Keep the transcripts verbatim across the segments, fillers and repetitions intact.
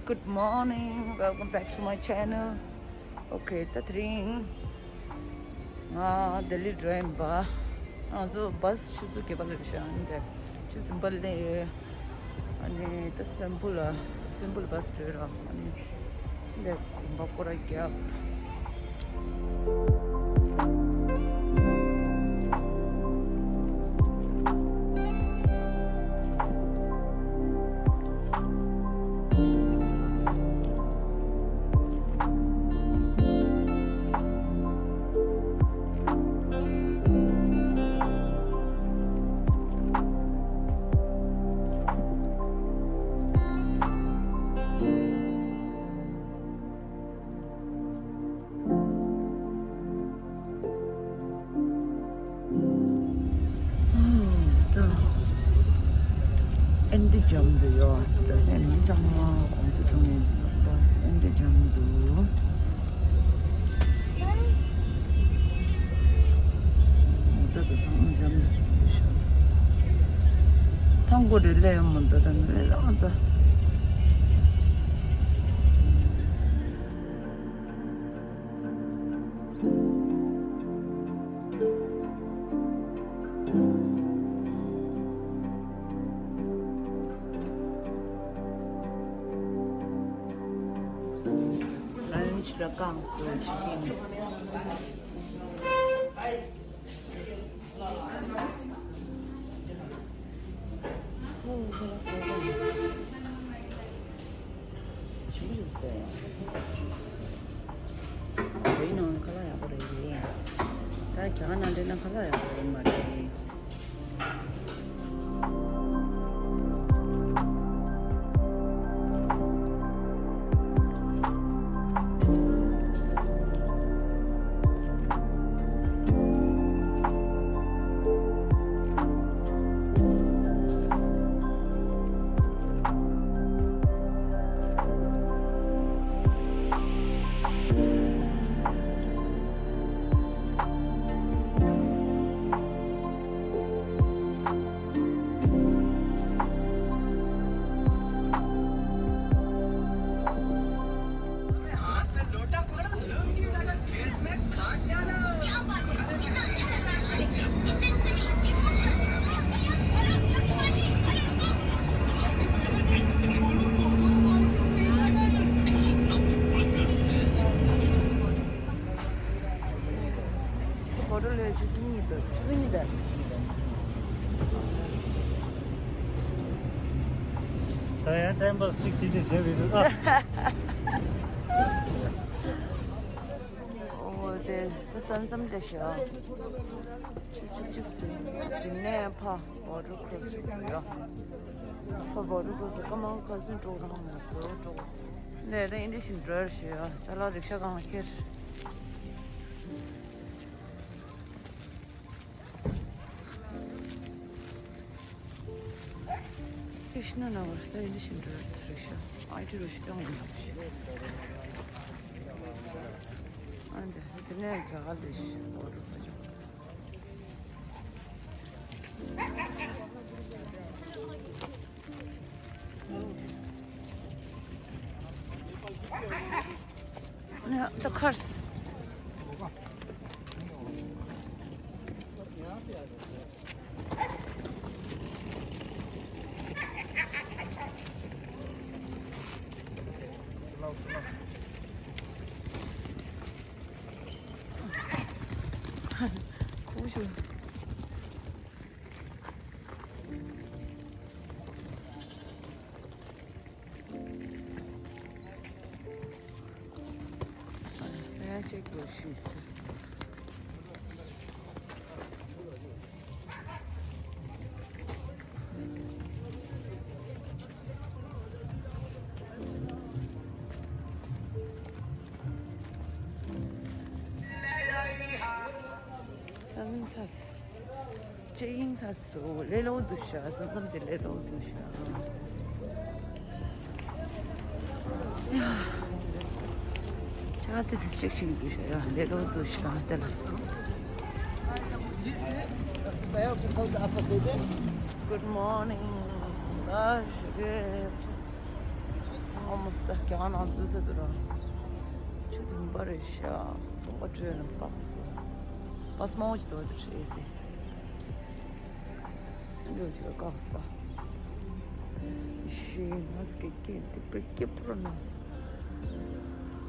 Good morning, welcome back to my channel. Okay, ད་དེ་རིང་ང་ལྡི་ལི་འགྲོ་ཡིན་པ། ང་ཚོ་བྷ་སི་ཆུ་ཚོད་བརྒྱད་པ་ལ་རེད་ཤག་ཨ་ནི་ཆུ་ཚོད་བརྒྱད་པ་ལ། ཨ་ནི་ད་སེམ་བྷོ་ལ་སེམ་བྷོ་ལ་བྷ་སི་འགྲོ་ཡོད་ར། ཨ་ནི་འདི་གོམ་པ་སྐོར་ར་བརྒྱབ། ཨེན་ཏི་འཇམ་དུ་ཡོད། ད་སེམས་མི་ཚང་མ་གོང་ས་འཁྲུངས་ནས་བྷ་སི་ཨེན་ཏི་འཇམ་དུ། ད་ད་ཚང་མ་འཇམ་དུ་ཤོག་ཐང་གོ་རེ་ལས་ཡོང་མོ་ད་ད་མེ་ལ་ད། ལན་ཆི་ལ་ཀང་སོ་ཆི་ཀིང་། ཞིམ་པོ་ཞིག་བཟོས་ཡ། བོད་ནང་ཁ་ལག་ཡག་པོ་རེད། ད་རྒྱ་གར་ནང་འདྲ་ན་ཁ་ལག་ཡག་པོ་རེད་མ་རེད། ཕོ་ཊོ་ལས་ཆུ་ཚོད་གཉིས་འདུག་ཆུ་ཚོད་གཉིས་འདུག་ད་ཡང་ཊའིམ་པཱས་གཅིག་བྱེད་དེ་བྱས་པའི་འདུག་ཨ། ཨོ་དེ་ས་མཚམས་དེ་ཤོག་ཆུ་ཚོད་གཅིག་ཟིན། དེ་ནས་ཕ་བོ་ཊར་ཁོ་རོ་སི་ཞུགས་ཡོད། ཕ་བོ་ཊར་ཁོ་རོ་སི་ཀ་མ་ཁ་སུན་ཀྲོག་རང་མ་སོ་ཀྲོག་ནས་ད་ཨིན་ཌི་ཤིན་འགྲོ་ཞུ་ཡོད། ཅ་ལག་རིག་ཤ་གང་ཁྱེར། ཀྲིཤ་ན་ན་བར་ས་ཨིན་ཌི་ཤིན་འགྲོ་རིག་ཤ་ཨའི་ཊི་རུ་ཤི་ཏང་ཡོད་ཞུ། ཨ་འདི་དེ་ནས་རྒྱ་གར་ལས་ཤི་བོ་ཊར་ཁོ་རོ་སི། Yeah, the cars. Cool. Magic bushes. Seven Sas. Check-in ཚར་སོང་། ལས་སླ་པོ་འདུག་ཤག་ས་མཚམས་དེ་ལས་སླ་པོ་འདུག་ཤག་ཡ། ཅག་དེ་ཚོ་ཅེག་བྱེད་ཀྱི་འདུག་ཤག་ཡ། ལས་སླ་པོ་འདུག་ཤག་དེ་ལ། Good morning. ལ་ཞུ་གི། Almost རྒྱ་གར་ནང་འཛུལ་ས་འདུག་ར། ཆུ་ཚོད་གཉིས་པ་རེད་ཤག་ཚོང་པ་སྤྲོད་ལམ་བཀག་སོང་། བཱས་མང་པོ་ཅིག་འདུག་འདུག་ཨེ་སི། འདུག་ཅིག་བཀག་སོང་། ཤི་ནས་ཀེ་ཀེ་དེ་པེ་ཀེ་པྲོ་ནས།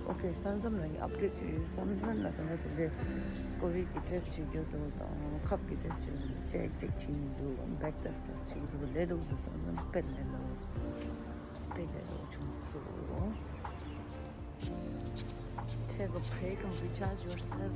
ཨོ་ཁེ། ས་མཚམས་ལ་ཡི་ཨབ་ཌེཊ་བྱས་ཡོད། ས་མཚམས་ལ་ད་ནི་དེ་འདྲའི་ཀོ་བིཌ་གི་ཊེ་སི་ཊི་བྱེད་རྒྱུ་འདུག་དང་ཁབ་ཀྱི་ཊེ་སི་ཊི་བྱེད་རྒྱུ་འདུག་ཅེག་ཅེག་བྱེད་ཀྱི་འདུག་བེག་ཊེ་སི་ཊི་བྱེད་ཀྱི་འདུག་ལས་འདུག་འདུག་ས་མཚམས་དཔེ་ལས་ལོ། དཔེ་ལས་ལོ་བྱུང་སོང་། Take a break and recharge yourself.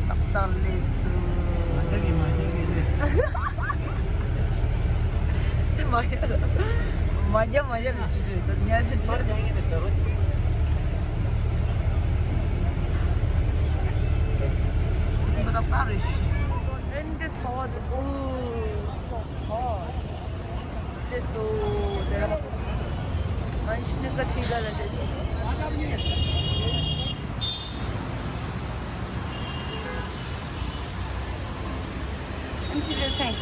ཏག་ཏག་ལས་སུ། དེ་མ་ཡ་ལ། མ་རྒྱ་མ་ཡ་ལ་ཅི་ཅི་ད་ཉལ་ཆེན་ཆེ། སིམ་པ་ཏག་ཏག་རེད། ཨེ་འདྲ་ཚ་བ་འདུག་ཨོ་སོ་ཧོ། ལས་སུ། དེ་ར་མ་ཤི་ནི་ཀ་ཐི་ག་ལ་ལས་སུ། ཨན་ཅི་ལས་ཐེངས།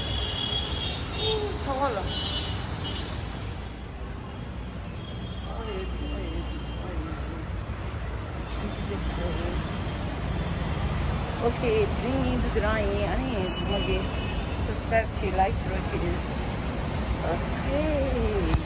ཚ་བ་ལ། ཨོ་ཁེ། དེ་རིང་ཉིན་དུ་དེ་རང་ཡིན། ཨ་ནི་ཚང་མ་གི་སབ་སི་ཀ་རེབ་བྱེད། ལའིཀ་བྱེད་རོགས་བྱེད། ཨོ་ཁེ།